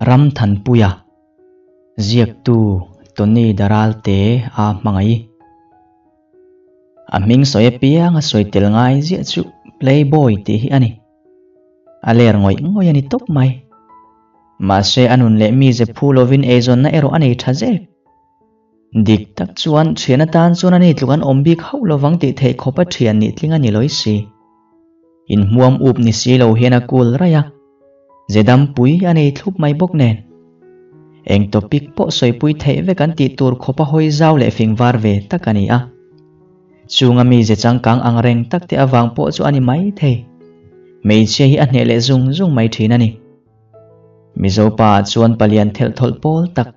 Ramthanpuia, Ziaktu Tony Daralte a hmangaih. A hming sawi apiang a sawi tel ngai ziah chu Playboy tih hi a ni. A ler ngawih ngawih a ni tawp mai. Mahse a nun leh mize phu lovin eizawnna erawh a nei tha zek. Dik tak chuan thian atan chuan a ni tluk an awm bik hauh lovang tih theih khawp a thian nih tling a ni lawi si. Inhmuam up ni si lo hian a kul raih a, ze dampui a nei thlup mai bawk nen. Eng topic pawh sawipui theih vek an tih tur khawp a hawi zau leh fing var ve tak a ni a. Chunga mi ze changkang ang reng tak te avang pawh chu a ni mai thei. Hmeichhia hi a hneh leh zung zung mai thin a ni. Mizo pa ah chuan palian thelh thawlh pawl tak,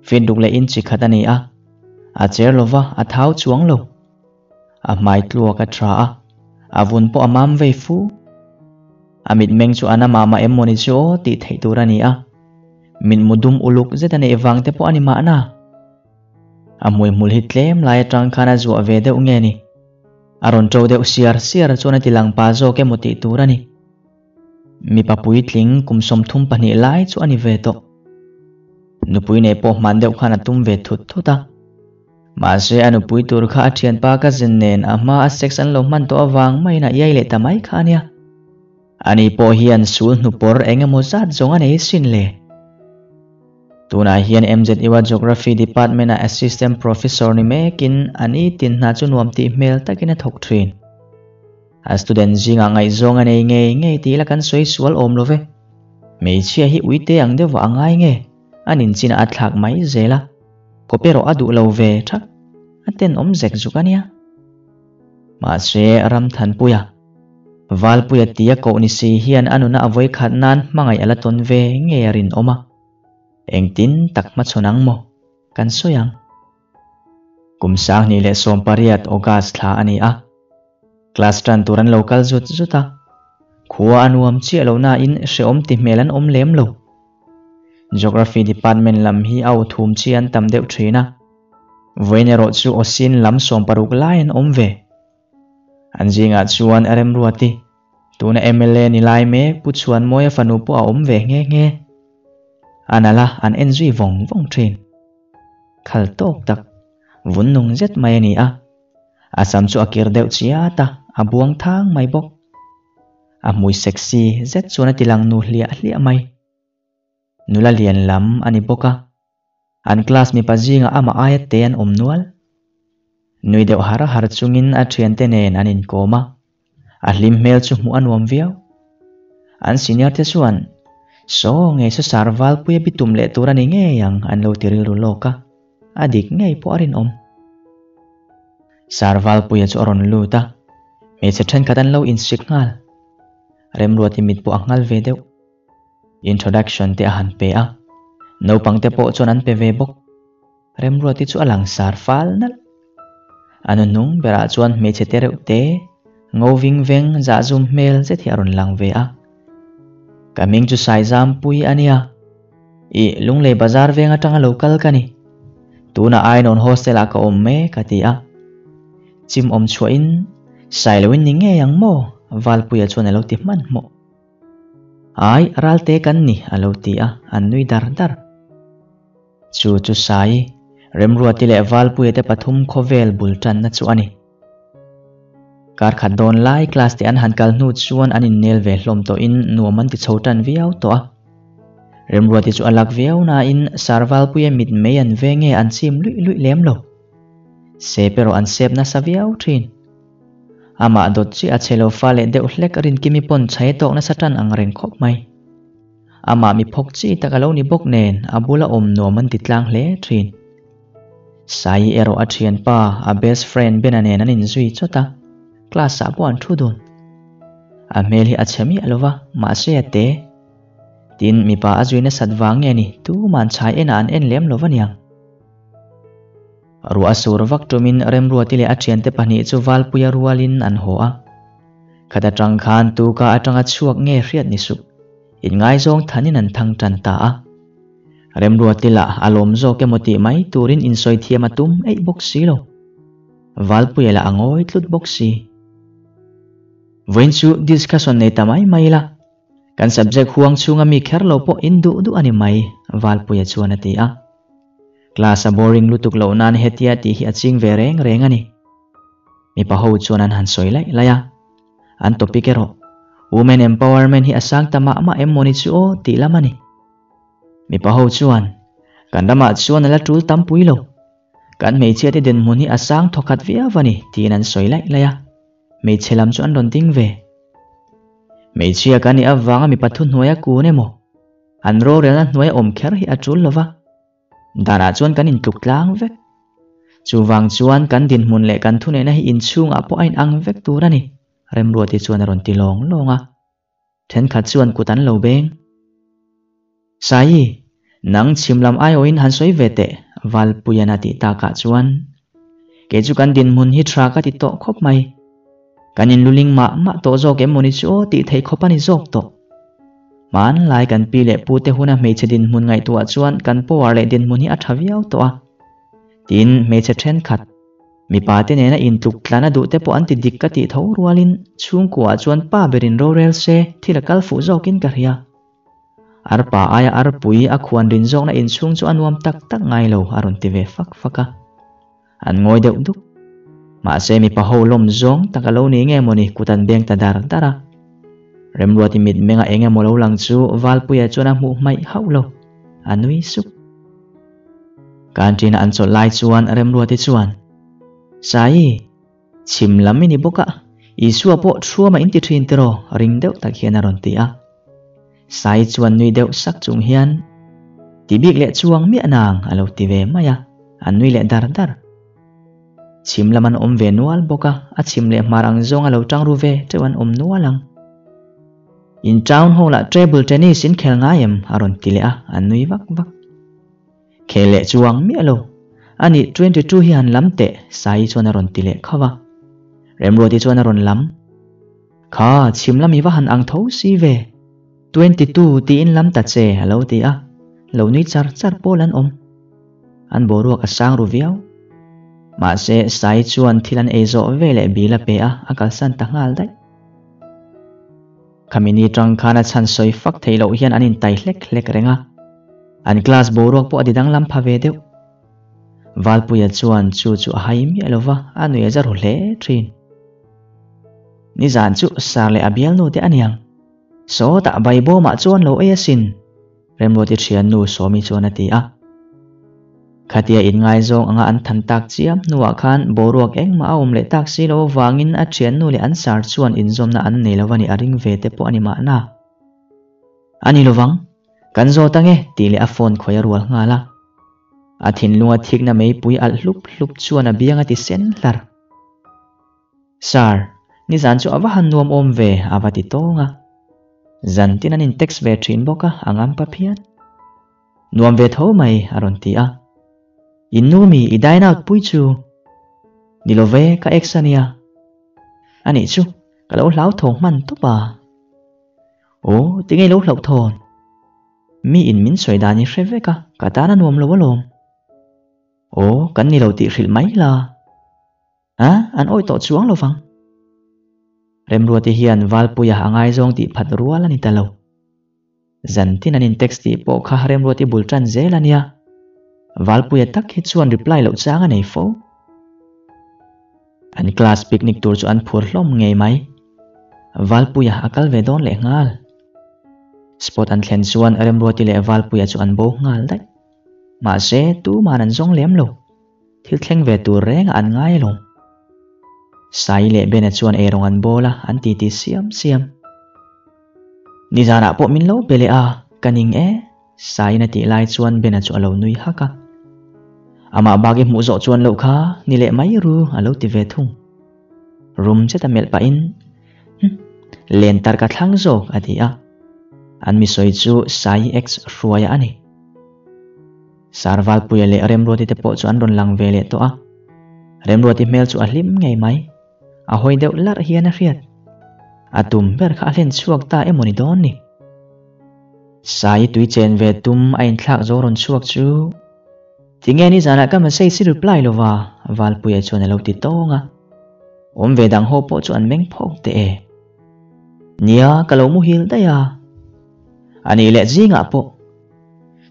fit duk leh in chi khat a ni a. A cher lova, a thau chuang lo. A hmai tluak a tha a, a vun pawh a mam vei fu. A mitmeng chu a na mah mah em mawni chu aw tih theih tur a ni a. Mitmu dum uluk zet a neih vang te pawh a ni mahna. A hmuihmul hi tlem lai atang khan a zuah ve deuh nge ni? A rawn ṭo deuh siar siar chuan a ti lang pa zawk emaw tih tur a ni. Mipa puitling kum 32 lai chu a ni ve tawh. Nupui nei pawh hman deuh khan a tum ve thut thut a. Mahse a nupui tur kha a thianpa cousin nen a hma a sex an lo hman tawh avang maiin a iai leh ta mai kha a nia. Ani pawh hian sul hnupawr eng emaw zat zawng a nei sin le. Tunah hian MZU-a Geography Department-a Assistant Professor ni mekin a nitin hna chu nuam tih hmel takin a thawk thin. A student zingah ngaihzawng a nei ngei ngei tih la kan sawi sual awm lo ve. Hmeichhia hi uite ang deuhvah a ngai nge? A ninchinah a thlak mai zel a, kawp erawh a duh lo ve thak. A tenawm zek zuk a nia. Mahse, Ramthanpuia, Valpuia tia koh ni si hian a nuna a vawikhat nan hmangaih a la tawn ve ngei a rinawm a. Engtin tak hmachhawn ang maw? Kan sawi ang. Kum 2018 August thla a ni a. Class tan tur an lo kal zut zut a. Khua a nuam chiah lo nain hrehawm ti hmel an awm lem lo. Geography department lam hi a aw thum chi an tam deuh thin a. Vawiin erawh chu aw sin lam 60 lai an awm ve. An zingah chuan Remruati, tuna mla ni lai mek Pu Chhuanmawia fanu pawh a awm ve nghe nghe. A nalh a, an en zui vawng vawng thin. Khal tawk tak, vun nung zet mai a ni a. A sam chu a kir deuh chiat a, a buang thang mai bawk. A hmui sexy zet chuan a ti lang nu hliah hliah mai. Nula lian lam a ni bawk a, an class mipa zingah amah aia te an awm nual. Nui deuh har har chungin a thiante nen an inkawm a, a hlim hmel chu hmuh a nuam viau. An senior te chuan, Saw ngei saw sar Valpuia bitum leh tur a ni ngei ang an lo ti rilru lawk a, a dik ngei pawh a rinawm. Sar Valpuia chu a rawn lut a, hmeichhe thenkhat an lo insik nghal. Remruati mit pawh a nghal ve deuh. Introduction te a han pe a, naupang te pawh chuan an pe ve bawk. Remruati chu a lang sar fal nalh. A nuhnung berah chuan hmeichhe te reuh te, ngo ving veng zah zum hmel zet hi a rawn lang ve a. Ka hming chu Saizampui a nia. Ih, Lunglei bazar veng atanga lo kal ka ni. Tunah Ainawn hostel ah ka awm mek a ti a. Chim awm chhuahin, Sailoin ni ngei ang maw? Valpuia chuan a lo ti hmanhmawh. Ai, ralte kan ni, a lo ti a, an nui dar dar. Chu chu Sai, Remruati leh Valpuia te pathum khawvel bul tanna chu a ni. Kar khat dawn lai class te an han kal hnu chuan an innel ve hlawm tawhin nuam an ti chho tan viau tawh a. Remruati chu a lak viau nain Sir Valpuia mit mei an ve nge an chim luih luih lem lo. Sep erawh an sep nasa viau thin. Amah dawt chiah a chhe lo fa leh deuh hlek Rinkimi pawn chhai tawk nasa tan ang reng khawp mai. Amah mi phawk chi tak a lo ni bawk nen a bula awm nuam an ti tlang hle thin. Saii erawh a thianpa, a best friend Bena nen an inzui chawt a, class ah pawh an thu dun. A hmel hi a chhe miah lo va, mahse a te. Tin, mipa a zui nasat vang nge ni, tuman chhai enah an en lem lo va niang. Ruah a sur vak tumin Remruati leh a thiante pahnih chu Valpuia rualin an haw a. Khat atang khan tuka atanga chhuak nge hriat ni suh. Inngaizawng thanin an thang tan ta a. Remruati lah a lawm zawk emaw tih mai turin insawi thiam a tum eih bawk si lo. Valpuia lah a ngawi tlut bawk si. Vawiin chu discussion nei ta mai mai ila. Kan subject huang chhunga mi kher lo pawh in duh duh a ni mai, Valpuia chuan a ti a. Class a boring lutuk loh nan hetia tih hi a ching ve reng reng a ni. Mipa ho chuan an han sawi laih laih a. An topic erawh, Women empowerment hi a sang ta mah mah em mawni chu aw tih lam a ni. Mipa ho chuan, Kan ramah chuan a la tul tam pui lo. Kan hmeichhia te dinhmun hi a sang thawkhat viau a ni tiin an sawi laih laih a. Hmeichhe lam chu an rawn ding ve. Hmeichhia kan nih avanga mipa thuhnuaia kun emaw, an rorelna hnuaia awm kher hi a tul lova. Danah chuan kan intluk tlang vek. Chuvang chuan kan dinhmun leh kan thuneihna hi inchhungah pawh a inang vek tur a ni, Remruati chuan a rawn ti lawng lawng a. Thenkhat chuan kut an lo beng. Saii, nang chhim lam aiawhin han sawi ve teh, Valpuian a tih takah chuan, Kei chu kan dinhmun hi tha ka ti tawh khawp mai. Kan inluling mah mah tawh zawk em mawni chu aw tih theih khawp a ni zawk tawh. Hmanlai kan pi leh pute huna hmeichhe dinhmun ngaihtuah chuan kan power leh dinhmun hi a tha viau tawh a. Tin, hmeichhe thenkhat, mipa te nena intluk tlan a duh te pawh an ti dik ka tih tho rualin chhungkuaah chuan pa berin rorel se thil a kal fuh zawkin ka hria. Arpa aia arpui a khuan rin zawkna inchhung chu a nuam tak tak ngai lo a rawn ti ve fak fak a. An ngawi deuh duk. Mahse mipa ho lawm zawng tak a lo ni nge mawni kut an beng ta dar dar a. Remruati mitmenga eng emaw lo lang chu Valpuia chuan a hmuh hmaih hauh lo. A nui sup. Canteen-a an chawlh lai chuan Remruati chuan, Saii, chhim lam i ni bawk a, Isua pawh thuama in ti thin tiraw? ring deuh tak hian a rawn ti a. Saii chuan nui deuh sak chung hian, Ti bik leh chuang miah nang a lo ti ve mai a, a nui leh dar dar. Chhim lam an awm ve nual bawk a, a chhim leh hmar ang zawng a lo tang ru ve teuh an awm nual ang. In town hall ah table tennis in khel ngai em? a rawn ti leh a, a nui vak vak. Khel leh chuang miah lo. Anih 22 hi han lam teh, Saii chuan a rawn ti leh khauh a. Remruati chuan a rawn lam. Kha, chhim lam i va han ang tho si ve. 22 tiin lam ta che, a lo ti a. Lo nui char char pawl an awm. An boruak a sang ru viau. Mahse, Saii chuan thil an ei zawh ve leh bil a pe a, a kalsan ta nghal daih. Khami ni tang khan a chhan sawi fak theih loh hian an intai hlek hlek reng a. An class boruak pawh a ti danglam pha ve deuh. Valpuia chuan chu chu a hai miah lo va, a nuih a za ru hle thin. Nizan chu Sir leh a bialnu te a niang. Sawtah Baibawmah chuan lo ei asin. Remruati thiannu Sawmi chuan a ti a. Khatia inngaizawng anga an than tak chiam hnuah khan boruak engmah a awm leh tak si lo avangin a thiannu leh an sar chuan inzawmna an nei lo a nih a ring ve te pawh a ni mahna. A ni lovang, kan zawt ange tih leh a phone khawi a rual nghal a. A thinlunga thikna meipui alh hlup hlup chuan a biang a ti sen hlar. Sir, nizan chu a va han nuam awm ve, a va ti tawng a. Zan tin an in text ve thin bawk a, a ngam pa phian. Nuam ve tho mai, a rawn ti a. In nu mi i dine out pui chu? Ni lo ve, ka ex a nia. Anih chu, ka lo hlauthawng hman tawp a. Aw, tinge i lo hlauhthawn? Mi in min sawi dan i hre vek a, ka tan a nuam lo alawm. Aw, kan ni lo tih hrilh mai la. A, an awih tawh chuang lo vang. Remruati hian Valpuia a ngaizawng tih phat rual a ni ta lo. Zantin an in text tih pawh kha Remruati bul tan zel a nia. Valpuia tak hi chuan reply loh chang a nei fo. An class picnic tur chu an phur hlawm ngei mai. Valpuia a kal ve dawn leh nghal. Spot an thlen chuan Remruati leh Valpuia chu an bo nghal daih. Mahse, tuman an zawng lem lo. Thil thleng ve tur reng a an ngai alawm. Sai leh Bena chuan eirawng an bawl a, an titi siam siam. Nizanah pawh min lo be leh a, ka ning e, Saiin a tih lai chuan Bena chu a lo nui hak a. Amah bak i hmuh zawh chuan loh kha ni leh mai ru a lo ti ve thung. Rum cheta melh pahin, Hm, len tar ka thlang zawk a ti a. An mi sawi chu Sai ex hruaia a ni. Sarvalpuia leh Remruati te pawh chu an rawn lang ve leh tawh a. Remruati hmel chu a hlim ngei mai. A hawi deuh larh hian a hriat. A tum ber kha a hlen chhuak ta emaw ni dawn ni. Sai tui chen ve tum a inthlak zo rawn chhuak chu, Tinge nizanah ka message i reply lova? Valpuia chuan a lo ti tawng a. Awm ve dang ho pawh chu an meng phawk teh e. Nia, ka lo muhil daih a. Anih leh zingah pawh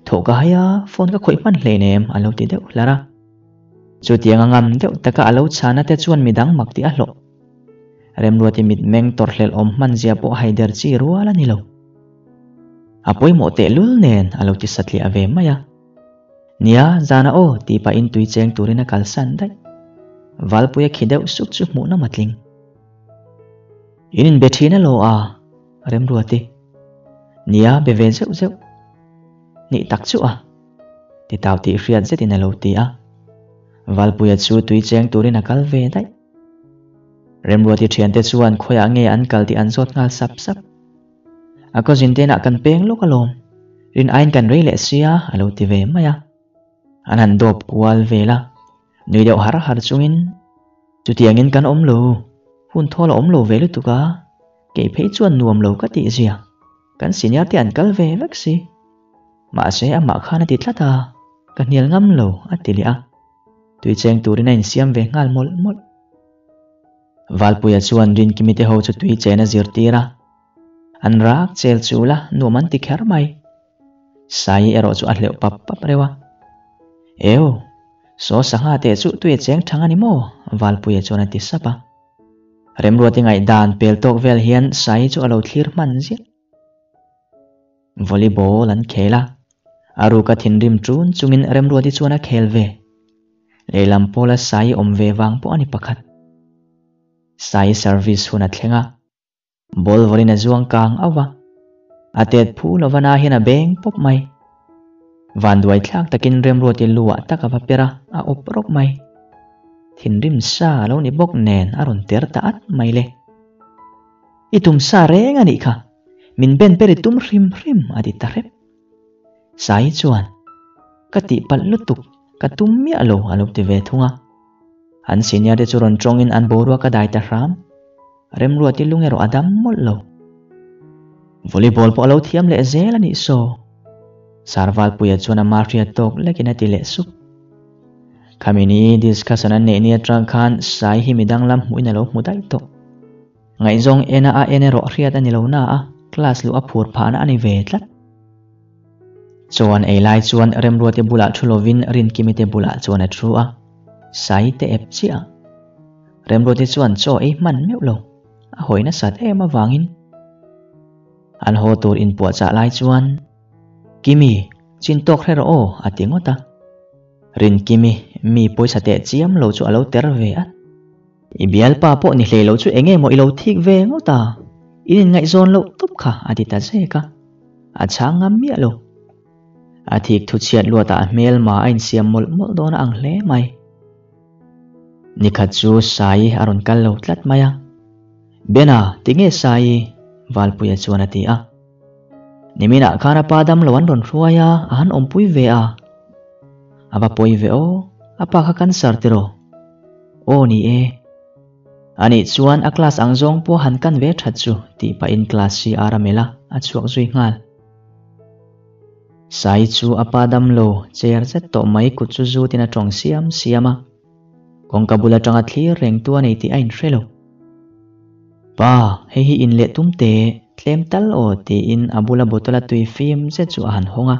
thawh ka hai a, phone ka khawih hman hleinem a lo ti deuh hlar a. Chutiang a ngam deuh taka a lo chhana te chuan midang mak tih a hlawh. Remruati mitmeng tawrhhlelh awm hman zia pawh haider chi rual a ni lo. A pawimawh tehlul nen a lo ti satliah ve mai a. Nia, zana aw tih pahin tui cheng turin a kalsan daih. Valpuia khi deuh suk chu hmuh nawm a tling. In inbe thin a lo a, Remruati. Nia, be ve zeuh zeuh. Nih tak chu a. Titau tih hriat zetin a lo ti a. Valpuia chu tui cheng turin a kal ve daih. Remruati thiante chuan khawiah nge an kal tih an zawt nghal sap sap. A cousin te inah kan peng lawk alawm, rin aiin kan rei leh sia a lo ti ve mai a. An han dawp kual vel a, nui deuh har har chungin, Chutiangin kan awm lo, hun thawl a awm lo ve lutuk a, kei phei chuan nuam lo ka tih zia, kan senior te an kal ve vek si. Mahse amah khan a ti tlat a, ka hnial ngam lo a ti leh a. Tui cheng turin a insiam ve nghal mawlh mawlh. Valpuia chuan Rinkimi te ho chu tui chen a zirtir a, an rak chel chul a, nuam an ti kher mai. Saii erawh chu a hleuh pap pap reuh a. Eu, saw sangha teh chu tui a cheng thang a ni maw? Valpuia chuan a ti sap a. Remruati ngaihdan pel tawk vel hian Saii chu a lo thlir hman ziah. Volleyball an khel a, a ruka thinrim ṭun chungin Remruati chuan a khel ve. Lehlam pawla Sai awm ve vang pawh a ni pakhat. Sai service hun a thleng a, ball vawlin a zuang kang auh va, a tet phu lova na hian a beng pawp mai. Vanduai thlak takin Remruati luah tak a va per a, a awp rawk mai. Thinrim sa a lo ni bawk nen a rawn ter ta at mai le. I tum sa reng a nih kha. Min ben ber i tum hrim hrim a ti ta hrep. Sai chuan, Ka tihpalh lutuk, ka tum miah lo a lo ti ve thung a. An senior te chu rawn tawngin an boruak a dai ta hram. Remruati lung erawh a dam mawlh lo. Volleyball pawh a lo thiam leh zel a nih saw. Sarvalpuia chuan a mahriat tawk lekin a ti leh sup. Khami ni discussion an neih ni atang khan Sai hi midang lam hmuhin a lo hmu daih tawh. Ngaihzawng ena a en erawh hriat a ni lo na a, class luh a phur phahna a ni ve tlat. Chaw an ei lai chuan Remruate bulah thu lovin Rinkimi te bulah chuan a thu a, Sai te ep chiah a. Remruate chuan chaw ei hman meuh lo, a hawi nasat em avangin. An haw tur inpuahchah lai chuan, Kimi, chin tawk hre rawh aw, a ti ngawt a. Rinkimi, mi pawisa teh chiam lo chu a lo ter ve at. I bialpa pawh ni hlei lo chu eng nge maw i lo thik ve ngawt a, in inngaihzawn loh tawp kha a ti ta zek a, a chhang ngam miah lo. A thik thu chhiat luatah a hmelma a insiam mawlh mawlh dawn a ang hle mai. Nikhat chu Saii a rawn kal lo tlat mai a, Bena, tinge Saii? Valpuia chuan a ti a. Niminah khan a pa dam lo an rawn hruai a, a han awmpui ve a. A va pawi ve aw, a pa kha cancer tiraw? Aw ni e. Anih chuan a class ang zawng pawh han kan ve that chu tih pahin class hi a ra melh a, a chhuak zui nghal. Sai chu a pa dam lo, chair zet tawh mai kut chu zutin a tawng siam siam a. Kawngka bul atanga thlir reng tu a nei tih a inhre lo. Pa, hei hi in leh tum teh, tlem tal aw tiin a bula bottle a tui fim zet chu a han hawng a.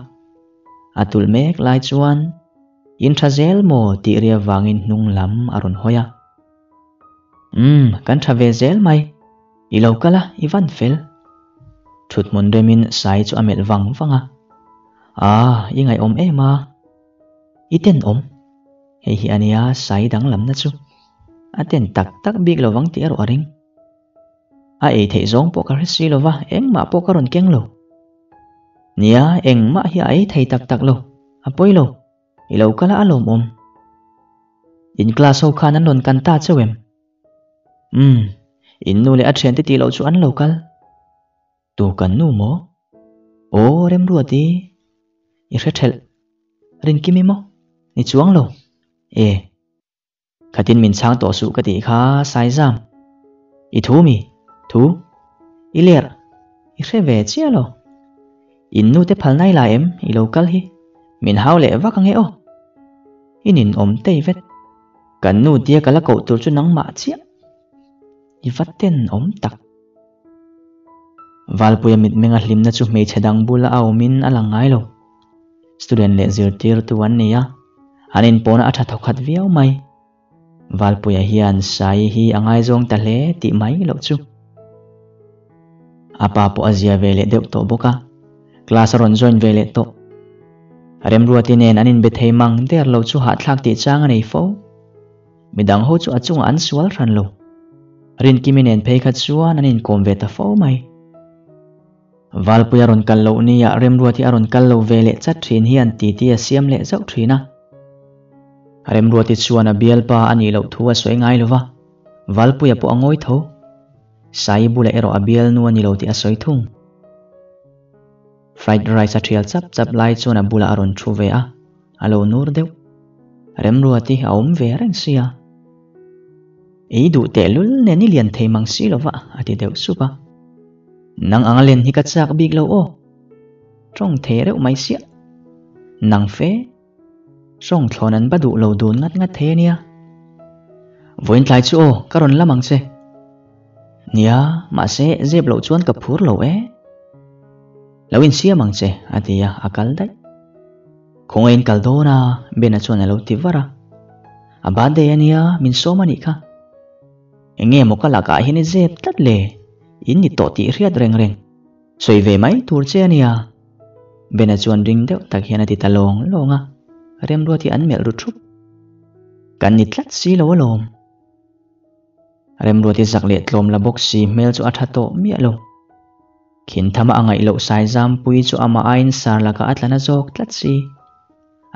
A tulh mek lai chuan, In tha zel maw? tih ri avangin hnung lam a rawn hawi a. Umm, kan tha ve zel mai. I lo kal a, i van fel. Thuthmun remin Sai chu a melh vang vang a. Aa, i ngaihawm em a. I tenawm. Hei hi a nia Sai danglamna chu. A ten tak tak bik lovang tih erawh a ring. A ei theih zawng pawh ka hre si lova, engmah pawh ka rawn keng lo. Nia, engmah hi a ei thei tak tak lo. A pawi lo. I lo kal a a lawmawm. In class ho khan an rawn kan ta chauh em? Umm, in nu leh a thiante tih loh chu an lo kal. Tu kan nu maw? Aw, Remruati, i hre thelh. Rinkimi maw? Ni chuang lo. E. Khatin min chhang tawh suh ka tih kha Saizam. I thu mi? Thu? I ler? I hre ve chiah lo. In nu te phal nai la em i lo kal hi? Min hau leh vak ange aw. I nin awm tei vet. Kan nu tia ka la koh tur chu nangmah chiah. I va ten awm tak. Valpuia mitmenga hlimna chu hmeichhe dang bula a awmin a lang ngai lo. Student leh zirtirtu an ni a, an inpawhna a tha thawkhat viau mai. Valpuia hian Saii hi a ngaizawng ta hle tih mai loh chu. A pa pawh a zia ve leh deuh tawh bawk a, class a rawn join ve leh tawh. Remruati nen an inbe thei mang der lo chu hahthlak tih chang a nei fo. Midang ho chu a chungah an sual hran lo. Rinkimi nen phei kha chuan an inkawm ve ta fo mai. Valpui a rawn kal loh nia Remruati a rawn kal lo ve leh chat thin hian titi a siam leh zauh thin a. Remruati chuan a bialpa a nih loh thu a sawi ngai lo va, Valpuia pawh a ngawi tho. Saii bulah erawh a bialnu a ni lo tih a sawi thung. Fried rice a thial chap chap lai chuan a bulah a rawn thu ve a, a lo nur deuh. Remruati a awm ve reng sia. Ei duh tehlul nen i lian thei mang si lo va, a ti deuh sup a. Nang anga len hi ka chak bik lo aw. Tawng thei reuh mai siah. Nang fe. Tawng thlawn an ba duh lo dun ngat ngat thei ania. Vawiin tlai chu aw, ka rawn lam ang che. Nia, mahse zep loh chuan ka phur lo e. Lo insiam ang che, a ti a, a kal daih. Khawngaih in kal dawn a, Bena chuan a lo ti var a. A birthday ania, min sawm a nih kha. Enge maw ka lakah hian i zep tlat le? In ni tawh tih hriat reng reng. Sawi ve mai tur che ania. Bena chuan ring deuh tak hian a ti ta lawng lawng a, Remruati an melh ru thup. Kan ni tlat si lo alawm. Remruati zak leh tlawm la bawk si hmel chu a tha tawh miah lo. Khinthama a ngaih loh Saizampui chu amah aiin sar lakah a tla na zawk tlat si.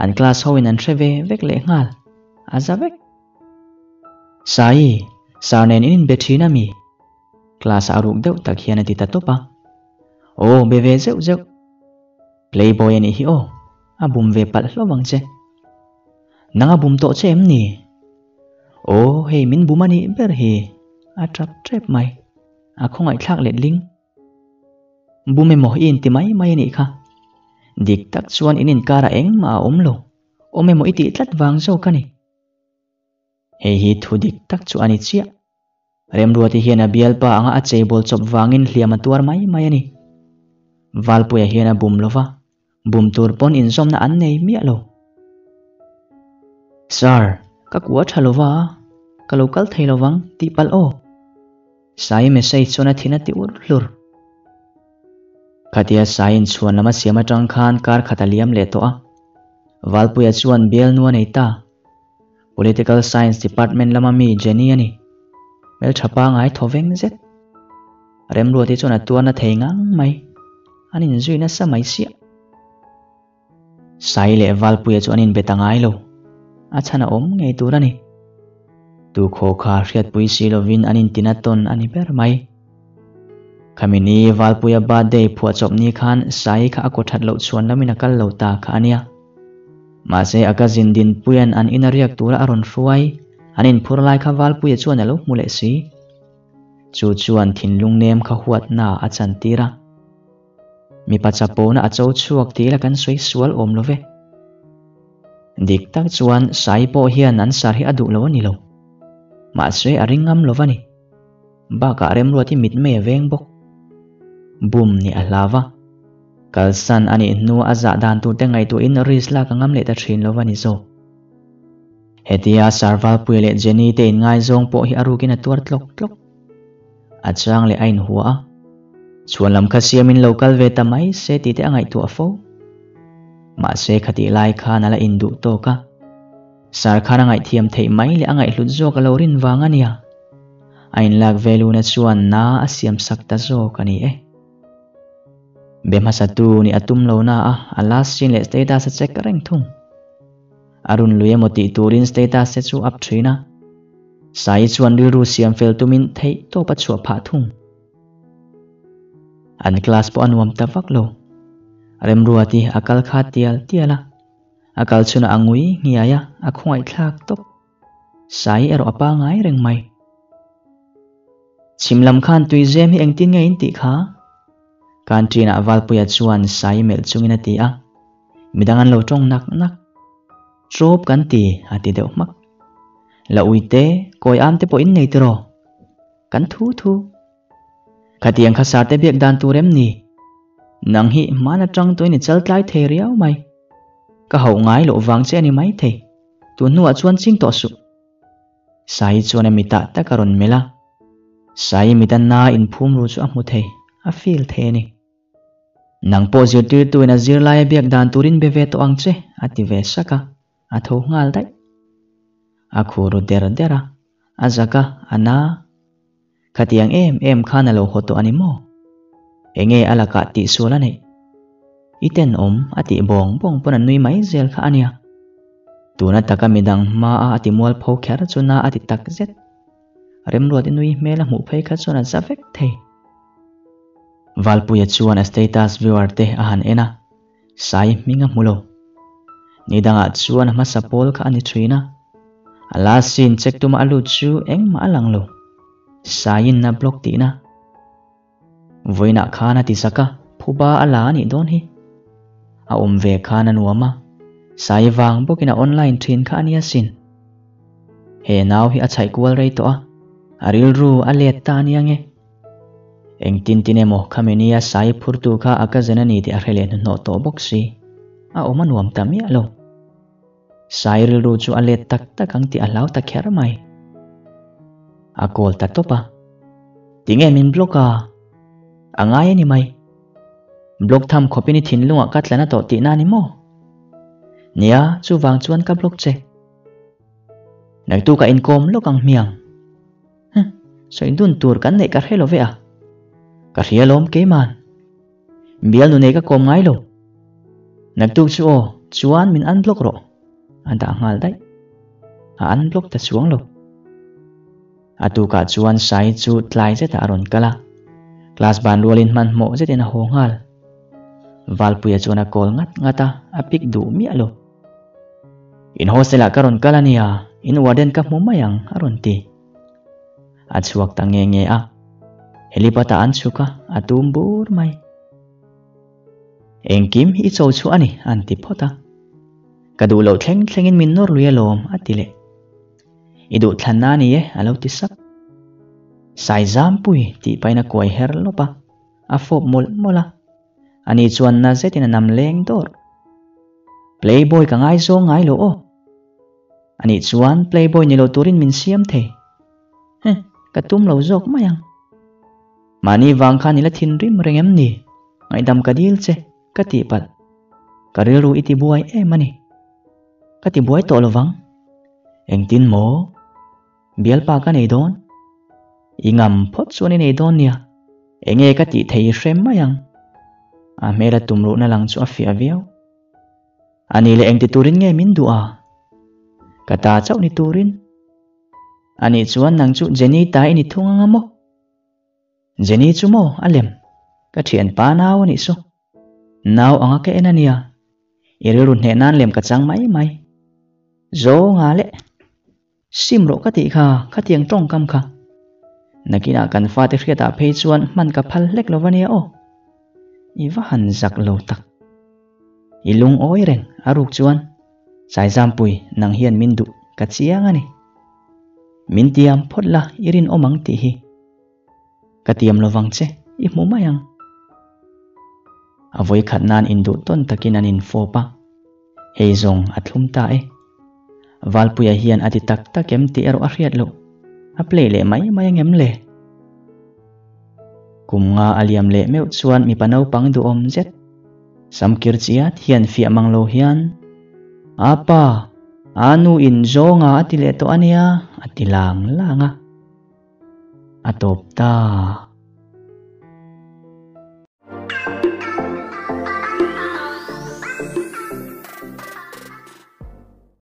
An class hoin an hre ve vek leh nghal. A za vek. Sai, sar nen in inbe thin a mi? Class ah ruk deuh tak hian a ti ta tawp a. Aw, be ve zeuh zeuh. Playboy a nih hi aw, a bum ve palh hlauh ang che. Nang a bum tawh che em ni? Aw, hei min bum a nih ber hi, a tap tep mai. A khawngaihthlak letling. Bum emaw i inti mai mai a nih kha. Dik tak chuan in inkarah engmah a awm lo. Awm emaw i tih tlat vang zawk a ni. Hei hi thu dik tak chu a ni chiah. Remruati hian a bialpa anga a cheibawl chawp vangin hliam a tuar mai mai a ni. Valpuia hian a bum lo va, bum tur pawn inzawmna an nei miah lo. Sir, ka kua tha lo va, ka lo kal thei lo vang tih palh aw. Sai message chuan a thin a ti ur hlur. Khatia Sai inchhuan lam a siam atang khan kar khat a liam leh tawh a. Valpuia chuan bialnu a nei ta. Political Science Department lama mi Jenny a ni. Hmeltha pangai thaw veng zet. Remruati chuan a tuarna thei ngang mai. An inzui nasa mai siah. Sai leh Valpuia chu an inbe ta ngai lo. A chhan a awm ngei tur a ni. Tu khaw kha hriatpui si lovin an intina tawn a ni ber mai. Khami ni Valpuia birthday phuahchawp ni khan Sai kha a kaw that loh chhuan lamin a kal lo ta kha a nia. Mahse a cousin Dinpuia'n an ina riak tura a rawn hruai, an inphur lai kha Valpuia chuan a lo hmu leh si. Chu chuan thinlung nem kha huatna a chantir a. Mipa chapona a cho chhuak tih ila kan sawi sual awm lo ve. Dik tak chuan Sai pawh hian an sar hi a duh lo a ni lo. Mahse a ring ngam lo va ni. Bakah Remruati mitmei a veng bawk. Bum nih a hlau va. Kalsan a nih hnua a zah dan turte ngaihtuahin risk lak a ngam leh ta thin lo va ni zawk. Hetia Sarvalpuia leh Jenny te inngaizawng pawh hi a rukin a tuar tlawk tlawk. A chang leh a inhua a. Chhuan lam kha siamin lo kal ve ta mai se tih te a ngaihtuah fo. Mahse khatih lai khan a la induh tawk a. Sar khan a ngaihthiam theih mai leh a ngaihhlut zawk a lo rin vang a nia. A inlak ve luna chuan na a siam sak ta zawk a ni e. Be hmasa tu nih a tum lo na a, a last scene leh status a check reng thung. A run lui emaw tih turin status te chu up thin a. Sai chuan rilru siam fel tumin theih tawp a chhuah phah thung. An class pawh a nuam ta vak lo. Remruati a kal kha tial tial a, a kal chhunah a ngui nghiai a, a khawngaihthlak tawp. Sai erawh a pangai reng mai. Chhim lam khan tuizem hi engtin nge in tih kha? Canteen-ah Valpuia chuan Sai melh chungin a ti a. Midang an lo tawng nak nak. Trawp kan ti, a ti deuh hmak. La ui te, kawi am te pawh in nei tiraw? Kan thu thu. Khatiang kha sarte biak dan tur em ni? Nang hi hman atang tawhin i chal tlai thei riau mai. Ka hauh ngai loh vang che a ni maithei. Tun hnuah chuan ching tawh suh. Sai chuan a mitah tak a rawn melh a. Sai mita na inphum ru chu a hmu thei, a feel thei a ni. Nang pawh zirtirtuin a zirlai a biak dan turin be ve tawh ang che, a ti ve sak a, a tho nghal daih. A khur ru der der a, a zak a, a na. Khatiang em em khan a lo haw tawh a ni maw? Enge a lakah tihsual a neih? I tenawm a tih bawng bawng pawn a nui mai zel kha a nia. Tuna taka midang hmaa a ti mualpho kher chu na a ti tak zet. Remruat i nui hmel a hmuh phei kha chuan a za vek thei. Valpuia chuan a status viewer te a han en a, Sai hming a hmu lo. Ni dangah chuan a hmasa pawl kha a ni thin a. A last scene check tuma a lut chu engmah a lang lo. Saiin a block tihna. Vawiinah khan a ti zak a, phuba a la a nih dawn hi. A awm ve khan a nuam a, Sai vang bawkin a online thin kha a nia sin. He nau hi a chhaih kual rei tawh a, a rilru a let ta a nia nge. Engtin tin emaw khami nia Sai phurtu kha a cousin a ni tih a hre leh hnuhnawh tawh bawk si. A awm a nuam ta miah lo. Sai rilru chu a let tak tak ang tih a hlau ta kher mai. A call ta tawp a. Tinge min block a? A ngai a ni mai. Block tham khawpin i thinlungah ka tla na tawh tihna a ni maw? Nia, chuvang chuan ka block che. Naktukah inkawm lawk ang hmiang. Huh, sawi dun tur kan neih ka hre lo ve a. Ka hria lawm keiman. Bialnu nei ka kawm ngai lo. Naktuk chu aw, chuan min unblock rawh. A dah nghal daih. A unblock ta chuang lo. A tukah chuan Sai chu tlai zetah a rawn kal a. Class ban rualin hmanhmawh zetin a haw nghal. Valpuia chuan a call ngat ngat a, a pick duh miah lo. In hostel ah ka rawn kal a nia, in warden ka hmu mai ang, a rawn ti. A chhuak ta nge nge a, helipad ah an chhuk a, a tum bur mai. Engkim hi i cho chhuah a ni, an ti phawt a. Ka duh loh thleng thlengin min nawr lui alawm, a ti leh. I duh thlanna a ni e, a lo ti sap. Saizampui tih pahin a kuai her lawp a, a fawp mawlh mawlh a. Ani chuan na zetin a nam leng dawrh. Playboy ka ngaizawng ngai lo aw. Anih chuan playboy ni lo turin min siam thei. Heh, ka tum lo zawk mai ang. Mahni vang khan i la thinrim reng em ni? Ngaihdam ka dil che, ka tih palh. Ka rilru i tibuai em a ni. Ka tibuai tawh lo vang. Engtin maw? Bialpa ka nei dawn? I ngam phawt chuan i nei dawn nia. Enge ka tih thei i hre mai ang. A hmela tumruhna lang chu a fiah viau. A ni leh engti turin nge min duh a? Ka ta chauh ni turin. A nih chuan nang chu Jenny ta i ni thung anga maw? Jenny chu maw a lem? Ka thianpa nau a nih chu. Nau anga ka en a nia. I rilru hneh nan lem ka chang mai mai. Zawnga leh. Sim rawh ka tih kha, khatiang tawngkam kha. Nakinah kan fate hriatah phei chuan hman ka phal hlek lo va nia aw. I va han zak lo tak. I lungawi reng a ruk chuan Saizampui nang hian min duh ka chiang a ni. Min tiam phawt la i rinawm ang tih hi. Ka tiam lo vang che, i hmu mai ang. A vawikhat nan induh tawn takin an infawp a, hei zawng a thlum ta e. Valpuia hian a ti tak tak em tih erawh a hriat loh, a play leh mai mai angem le? Kum nga a liam leh meuh chuan mipa naupang duhawm zet, samkir chiat hian fiah mang lo hian, Apa, a nu in zawnga a ti leh tawh a nia, a ti lang lang a. A tawp ta.